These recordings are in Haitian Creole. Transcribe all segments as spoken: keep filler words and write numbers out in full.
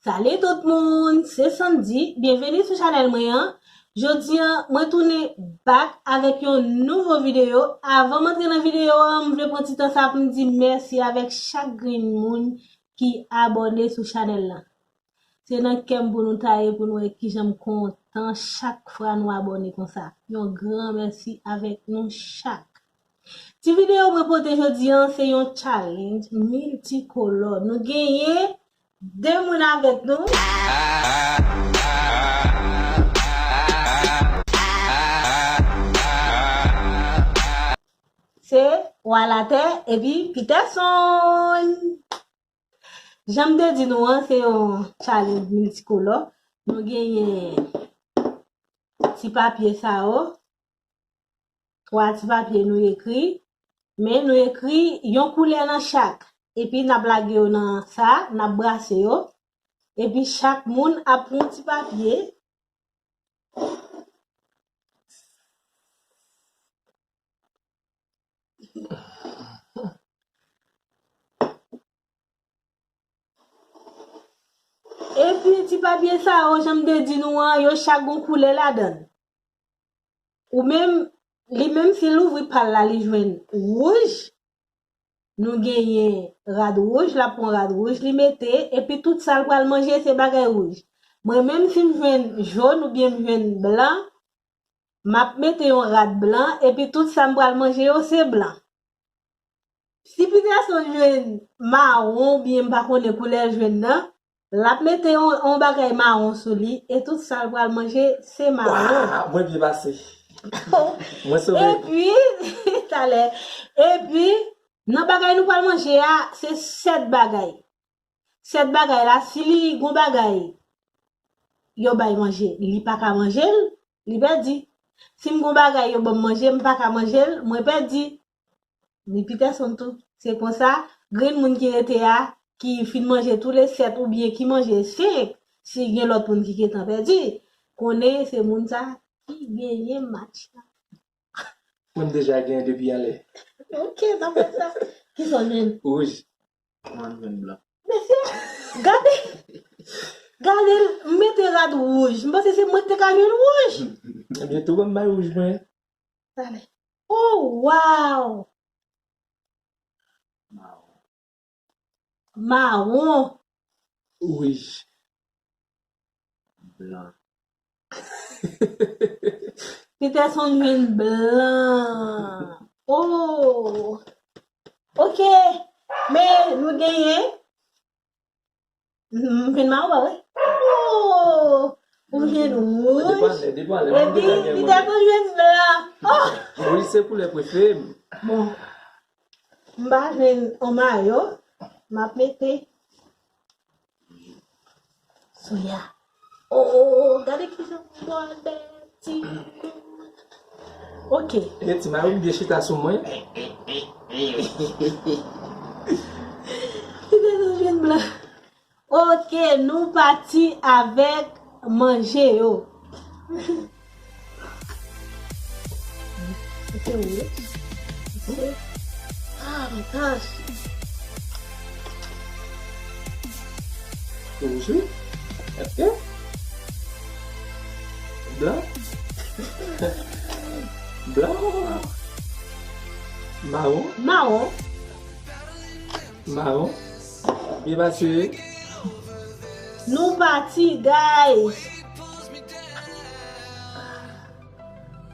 Salut tout moun, se Sandy. Byenveni sou chanèl mwen an. Jodi an, mwen tounen back avèk yon nouvo videyo. Avan m antre nan videyo an, m vle pran ti tan sa pou m di mèsi avèk chak grenn moun ki abòne sou chanèl la. Se nan kè m pou nou ta ye pou nou wè kijan m kontan chak fwa nou abòne konsa. Yon gran mèsi avèk nou chak. Ti videyo mwen pote jodi an, se yon challenge miltikolò. Nou genyen de moun avèk nou. Se Wa Latè epi Peterson. Jan m te di nou an, se yon challenge miltikolò. Nou genyen ti papye sa yo. Twa ti papye nou ekri, men nou ekri yon koulè nan chak. Epi n ap lage yo nan sa, n ap brase yo. Epi chak moun ap pran yon ti papye. Epi ti papye sa yo, jan m te di nou an, yo chak gon koulè ladan l. Ou menm, li menm si l ouvri pa l la, li jwenn wouj. Nou genyen rad wouj, l ap pran rad wouj, li mete, epi tout sa l pral manje, se bagay wouj. Mwen menm, si m jwenn jòn oubyen m jwenn blan, m ap mete yon rad blan, epi tout sa m pral manje yo, se blan. Si Peterson jwenn mawon, oubyen m pa konnen koulè l jwenn nan, l ap mete yon, yon bagay mawon sou li, e tout sa l pral manje, se mawon. Waw, mwen byen pase. Mwen sove. Epi, talè, epi, nan bagay nou pral manje a, se sèt bagay. Sèt bagay la, si li gon bagay, yo bay manje, li pa ka manje l, li pèdi. Si m gon bagay, yo ban m manje, m pa ka manje l, mwen pèdi. Ni Peterson tou. Se konsa, grenn moun ki rete a, ki fin manje tou le sèt oubyen ki manje senk, si gen lòt moun ki gentan pèdi, konnen se moun sa ki genyen match la. Mwen m deja genyen depi anlè. Ok, n ap fè sa. Kisa w jwenn? Wouj. Mwen jwenn blan. Mesye, gade. Gade, m mete rad wouj. M panse se mwen ki te ka jwenn wouj. Ebyen, tou ban m bay wouj mwen. Talè. Oh, wow! Mawon. Mawon. Wouj. Blan. Peterson jwenn blan. Oh. Ok. Men nou genyen. M jwenn mawon, pa vre? Oh. Ou jwenn wouj. Depi anlè, depi anlè. Epi Peterson jwenn blan. Oh. Wouj se koulè prefere m. Bon. M pa jwenn yon mayo, m ap mete soya. Oh, gade kijan m bwè ti. Ok. E ti mayo m byen chita sou mwen. Li te jwenn blan. Ok, nou pati avèk manje yo. Se wouj. Se, ah, my gosh. Se wouj, wi. Èske? Blan? Blan? Mawon? Mawon. Mawon. Byen pase. Nou pati, guys.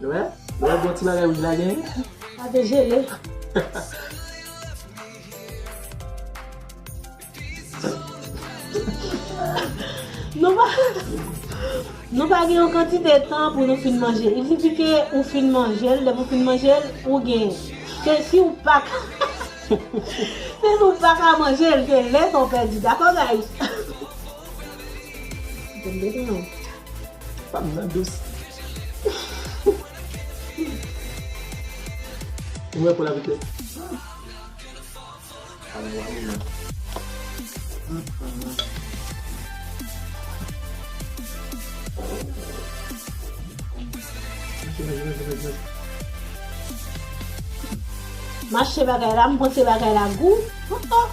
Nou wè? Nou wè bon ti bagay wouj la genyen? Sa te jele. Nou pa, nou pa gen yon kantite tan pou nou fin manje. Il sifi ke ou fin manje l, depi ou fin manje l, ou gen. Se si ou pa ka, se si ou pa ka manje l, se lè sa w pèdi. Dakò, guys? Tande non. Pa m nan dous. Ou wè pou la vite. Mache bagay la, m panse bagay la gou. Oh, oh.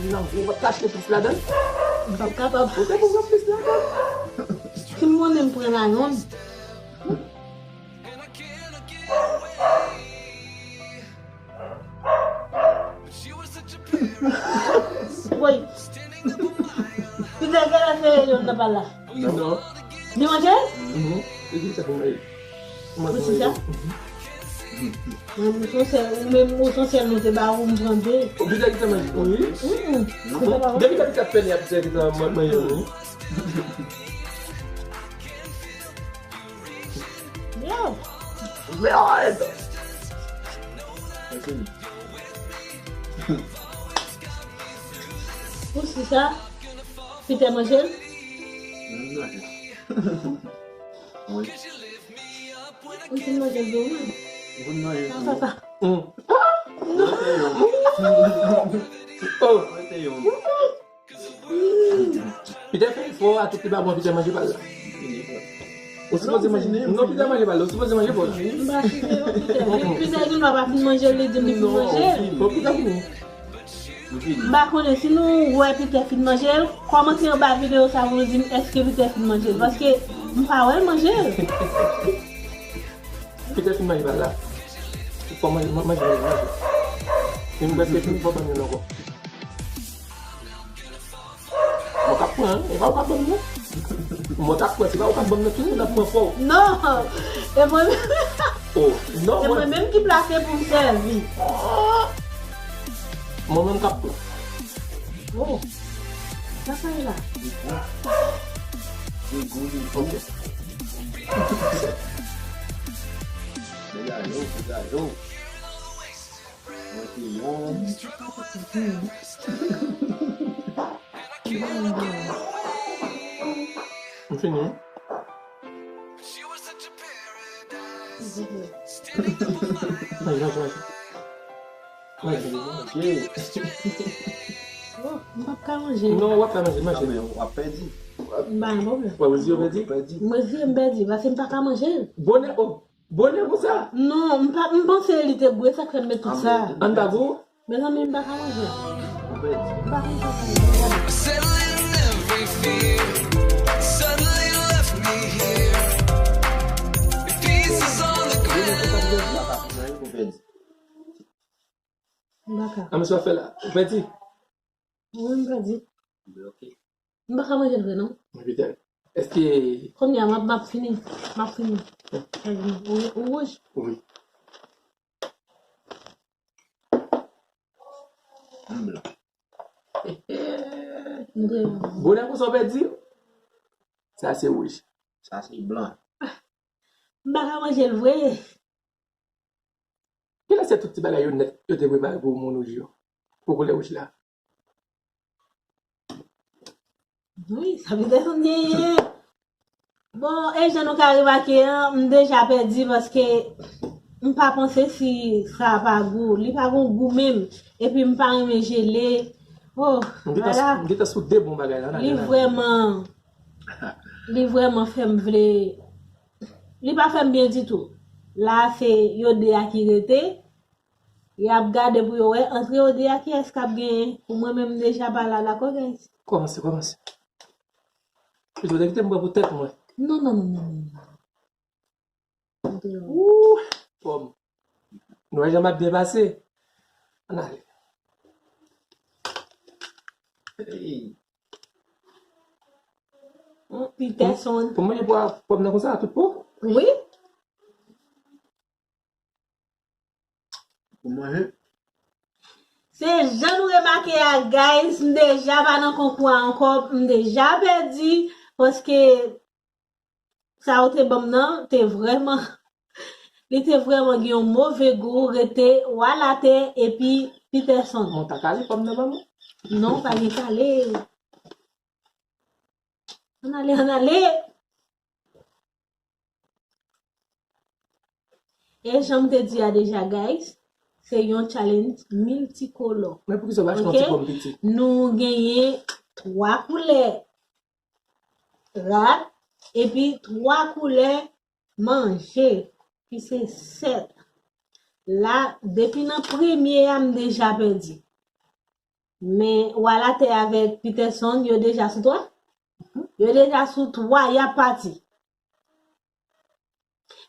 Nan gwo, w ap ka achte plis ladan l? M p ap kapab. Ou te pou pran plis ladan l? Si m konnen m pran la yonn. Woy. Pita, gen lè se yonn nan pa la. Non. Li manje? Mhm. Li di sa pou mwen. Ou si sa? Mhm. Mwen, ou son sèl, ou menm, ou son sèl nou te ba ou, m pran de. Ou pita ki te manje? Wi. Mhm. Depi ta pita fè li ap sèvi nan manje, wi. Yo. Merde. Ou si sa? Pita manje l? Wi. Ou fin manje l tou, wi? Ou fin manje l tou. Sa, sa, sa. Mm. Non. Oh. Pita fè efò a tout li pa bon, Pita manje pa l la. Ou sipoze manje. Non, Pita manje pa l la. Ou sipoze manje pa l la. M pa fini non, Pita. Pita gen dwa pa fin manje l, li di m li fin manje l. Fò Pita fini. M pa konnen si nou wè Pita fin manje l, kòmante anba videyo sa pou nou di m èske Pita fin manje l. Paske m pa wè l manje l. Pita fin manje pa l la. Fò manje, manje, manje, manje. Li prèske fin, fò ban m youn ankò. Mwen k ap pran, e pa ou k ap ban m non. Mwen k ap pran, se pa ou k ap ban m non, tout moun ap pran fò. Non, e mwen menm. Oh, non, e mwen menm ki plase pou m sèvi. Mwen menm k ap pran. Oh, sa sa ye la? Degou, degou. Ok. Degaj ou, degaj ou. Mwen te yon. M fini. Manje, manje, manje. Manje. Oh, m p ap ka manje. Non, w ap ka manje, manje. Kanmenm, w ap pèdi. M pa gen pwoblèm. W ap di w pèdi? Pèdi. Mwen di m pèdi, paske m pa ka manje. Bonè, oh. Bonè konsa? Non, m pa, m panse li te gou, e sa k fè m met tout sa. Ann pa gou? Mezanmi, m pa ka manje. M pa konn sa sa ye. Settling every fear. Suddenly left me here. Pieces on the ground. M pa ka. An, mesye, w ap fè la. Ou pèdi? Wi, m pèdi. Bloke. M pa ka manje l vre, non. Mwen pita. Èske... Kounye a, m ap, m ap fini. M ap fini. Ou, ou wouj? Wi. M blan. M blan. Bonè konsa w pèdi? Sa se wouj. Sa se blan. M pa ka manje l vre. Kilè se tout ti bagay yo nèt yo te prepare pou moun wouj yo? Pou koulè wouj la? Wi, sa Pita genyen. Bon, e jan nou ka remake an, m deja pèdi paske m pa panse si sa pa gou. Li pa gon gou menm. Epi m pa renmen jele. Oh, m gentan, m gentan sou de bon bagay la. Li vrèman, li vrèman fè m vle, li pa fè m byen ditou. La, se yo de a ki rete. Y ap gade pou yo wè, antre yo de a, kiyès k ap genyen? Pou mwen menm, m deja pa la, dakò, guys? Kòmanse, kòmanse. Pito te kite m pran pou tèt mwen. Non, non, non, non, non, non. Antre yo. Ooh, pòm. Nou wè jan m ap byen pase. Ann ale. Hey. Peterson. Pou mwen, pou pòm nan konsa, tout po? Wi. Pou manje. Se jan nou remake a, guys, m deja pa nan konkou a ankò, m deja pèdi, paske sa yo te ban m nan, te vrèman, li te vrèman gen yon move gou, rete Walate epi Peterson. Mwen ta kale pòm nan ban mwen? Non, pa gen kale. Ann ale, ann ale. E jan m te di a deja, guys, se yon challenge multicolor. Men poukisa w pa achte yon ti pòm piti? Nou genyen twa koulè rad epi twa koulè manje, ki se sèt. La, depi nan premye a, m deja pèdi. Men Walatè avèk Peterson, yo deja sou twa. Yo deja sou twa, y ap pati.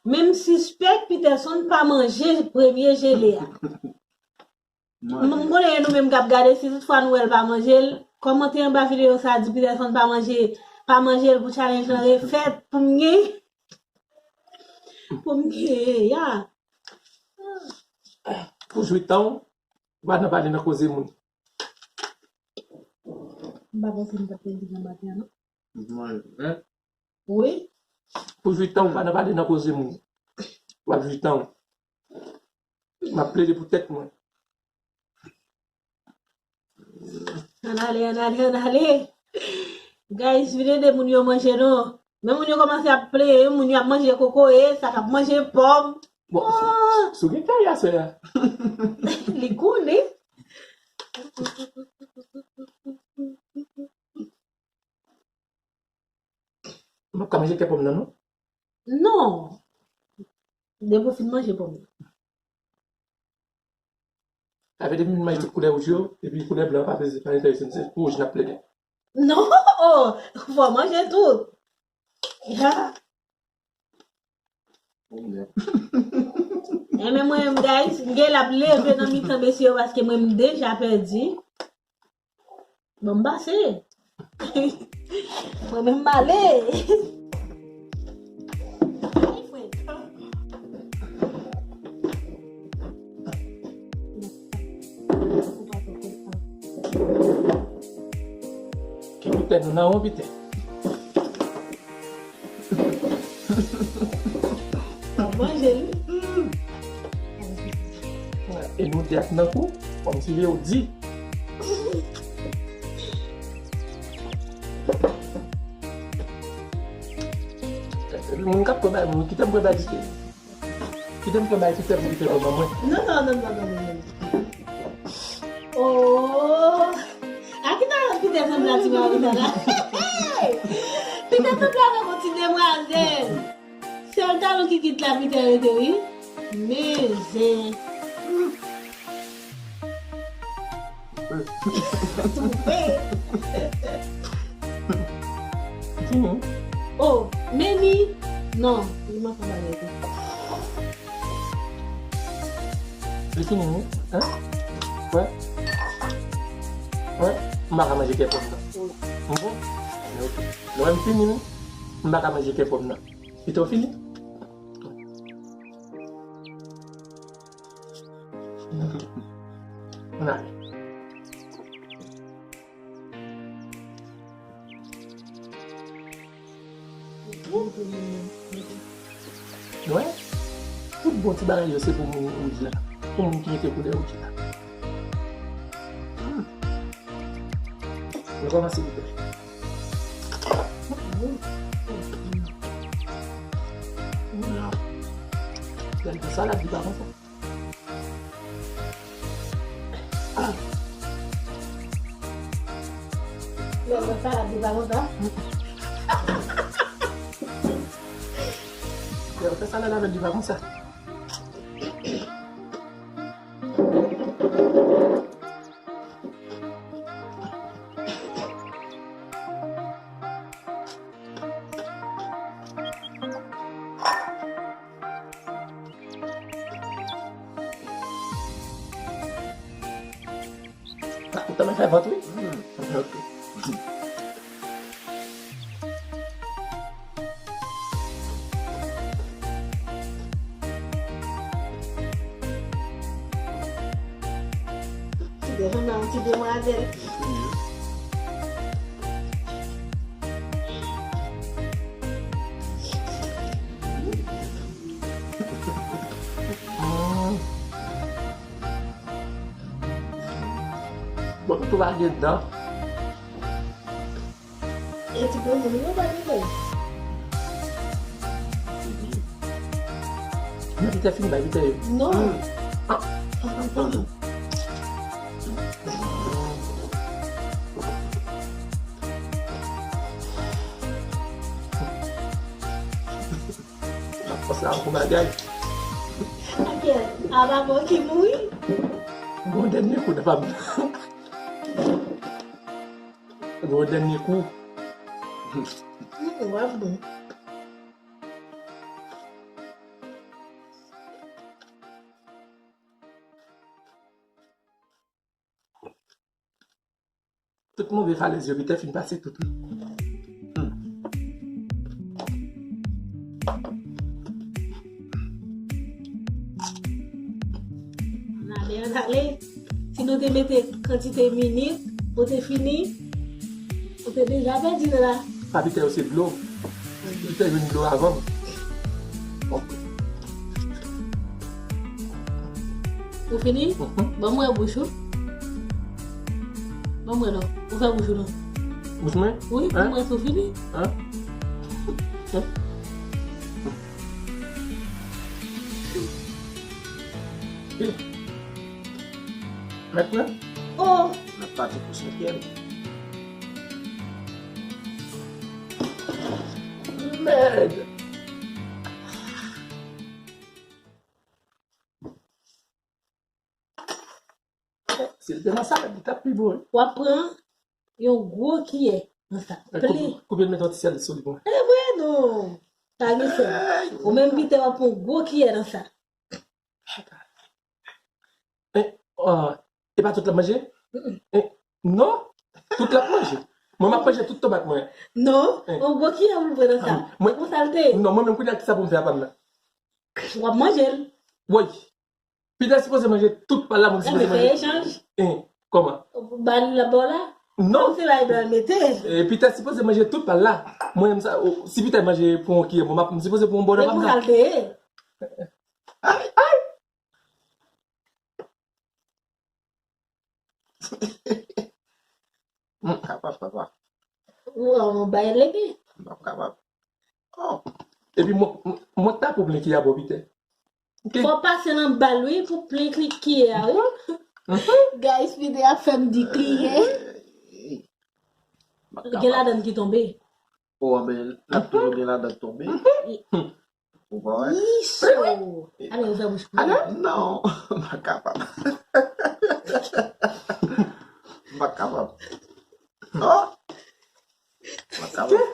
Men m sispèk Peterson pa manje premye jele a. M m konnen e nou menm k ap gade, si toutfwa nou wè l pa manje l, kòmante anba videyo sa a, di Peterson pa manje, pa manje l pou challenge lan refèt, pou m gen, pou m gen, ya. Pou jwi tan w, pa nan pale nan koze moun. M pa panse m t ap pèdi nan maten an, non. Mwen, hein? Wi. Pou jwi tan w, pa nan pale nan koze moun. W ap jwi tan w. M ap plede pou tèt mwen. Ann ale, ann ale, ann ale. Guys, vin ede moun yo manje non. Men moun yo kòmanse ap plenyen, moun yo ap manje kokoye, sa k ap manje pòm. Bon, sou gen kay aswè a. Li konnen. M ap ka manje kè pòm nan, non? Non. Depi w fin manje pòm nan. Sa vle di m fin manje tout koulè wouj yo, epi koulè blan pa vle di pa enterese m, se pou wouj n ap plede. Non, oh, fò manje tout. Ya. Oh, mèd. E men mwen menm, guys, m gen l ap leve nan mitan mesye yo paske mwen m deja pèdi. Bon, m pase. Mwen menm m ale. Ay, frè. Ki koutè nou nan won pite? Manje li. E nou di ak nan kou, kòmsi yo di. Moun k ap pran bay moun, kite m pran bay pite. Kite m pran bay pite m kite pran ban mwen. Non, non, non, non, non, non, non. Oh! A ki talon Peter sanble a ti mari sa la? Peter sanble avèk yon ti demwazèl. Sèl talon ki kit la Peter rete wi. Men zen. Toufe. Kini? Oh, men li. Non, li manke bagay tou. Li fini, wi. Hein? Wè. Wè. M pa ka manje kè pòm nan. M bon? Men ok. Lè m fini, wi. M pa ka manje kè pòm nan. Pito fini? Ann ale. Wè, tout bon ti bagay yo se pou moun wouj la, pou moun ki mete koulè wouj la. Hmm. Nou kòmanse pito. Gade sa la, di pa konsa. Lè w fè salad li pa konsa. Lè w fè salad avè l li pa konsa. Ou tanmen fè vant wi. Ti devan nan ti demwazèl. Bon, tou va gen dan. E ti grenn moun yo pa gen kè. Men pite fini bay pite yo. Non. Fòs la pou bagay. Akèl, a pa bon ki mouri. Bon dènye kou nan pa m. Yo dènye kou. W ap bon. Tout move falèz yo, Pitè fin pase tout. Hmm. N ale, n ale. Si nou te mete kantite minit, ou te fini, ou te deja pèdi la. Pa Pitè yo se dlo. Pitè jwenn dlo avan m. Ou fini? Ban m wè bouch ou. Ban m wè non. Ou fè bouch ou non. Bouch mwen? Wi, ban m wè si w fini. Mèt mwen? Oh! N ap pati pou senkyèm. Mèd! Si l te nan salad, li t ap pi bon. W ap pran yon gwo kiyè nan sa. Plen. Koupe l, met yon ti sèl sou li pou mwen. E vre non. Pa gen fè. Ou menm Pitè w ap pran yon gwo kiyè nan sa. E pa tout l ap manje? Non. Tout l ap manje. Mwen, m ap manje tout tomat mwen. Non. Yon gwo kiyè pou l pran nan sa. Mwen, pou sa l te ye. Non, mwen menm, kounye a, kisa pou m fè a pa m nan? W ap manje l. Woy. Pitè sipoze manje tout pa l la, mwen sipoze manje. Fè echanj. Kòman? Ba l la ba w la? Non. Se la l mete. Pitè sipoze manje tout pa l la. Mwen menm sa, si Pitè manje pou yon kiyè, mwen m sipoze pou yon bò nan pa m la. Ay, ay. M kapab, papa. Ou an bay lege. M ap kapab. Oh. Epi mwen, mwen ta pou plen kiyè a bò Pitè. Fò pase nan bal wi pou plen kiyè a wi. Guys, Pitè ap fè m di kiyè. Gen ladann ki tonbe. Oh, men, l ap toujou gen ladann tonbe. Ou pa wè? Iso. Ale, ouvè bouch pou mwen. Non, m pa kapab. M pa kapab. Oh! M pa kapab.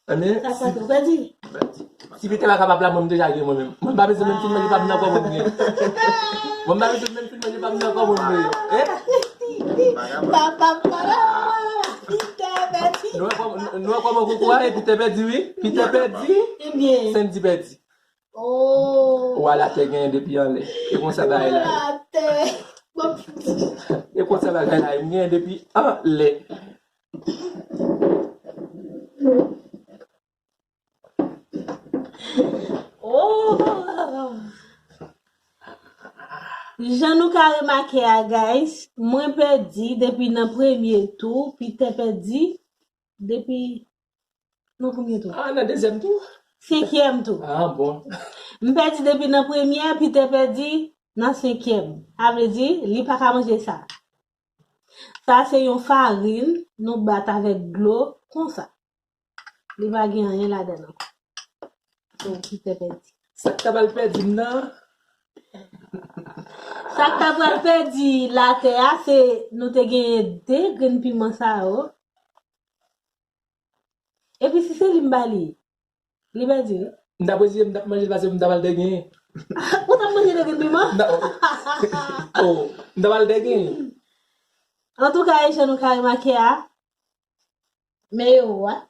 Sa pa tou pèdi. Si Pitè pa kapab la, mwen m deja gen mwen menm. Mwen m pa bezwen menm fin manje pa m nan kò mwen m gen. Mwen m pa bezwen menm fin manje pa m nan kò mwen m gen. Papa, papa, Pitè pèdi. Nou wè kòman koukou a ye, Pitè pèdi wi. Pitè pèdi. Ebyen. Sandy pèdi. Oh. Wa latè genyen depi anlè. E konsa bagay la. Latè. E konsa bagay la, m genyen depi anlè. Oh! Jan nou ka remake a, guys, mwen pèdi depi nan premye tou, Pitè pèdi depi nan konbyen tou? Ah, nan dezyèm tou? Senkyèm tou. Ah, bon. M pèdi depi nan premyè, Pitè pèdi nan senkyèm. Sa vle di, li pa ka manje sa. Sa se yon farin nou bat avèk dlo konsa. Li pa gen anyen ladan l ankò. So, Pitè pèdi. Sa k ta pral pèdi m nan? Sa k ta pral pèdi latè a, se nou te genyen de grenn piman sa yo. Epi si se li m ba li, li pèdi wi. M ta presize m t ap manje l paske m ta pral dègeye. Ou t ap manje de grenn piman? Oh, m ta pral dègeye. Antouka, e jan nou ka remake a, men yo a.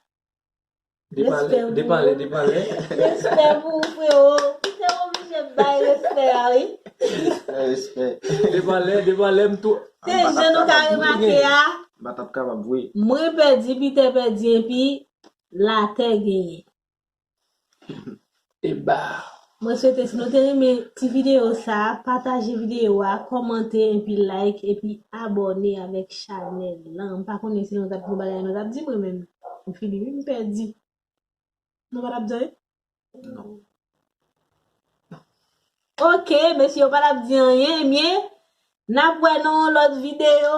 Depanle, depanle, depanle. Respè pou ou, frewo. Pitè oblije bay respè a, wi. Respè, respè. Depanle, depanle, m tou. Se jan nou ka remake a. M pa t ap kapab vre. Mwen pèdi, Pitè pèdi, epi latè genyen. Eba. Mwen swete si nou te renmen ti videyo sa, pataje videyo a, kòmante, epi like, epi abòne avèk chanèl lan. M pa konnen si nou t ap gen bagay nou t ap di mwen menm. M fini wi, m pèdi. Nou pa t ap di anyen? Non. Ok, mesye, yo pa t ap di anyen, ebyen, n ap wè nan yon lòt videyo.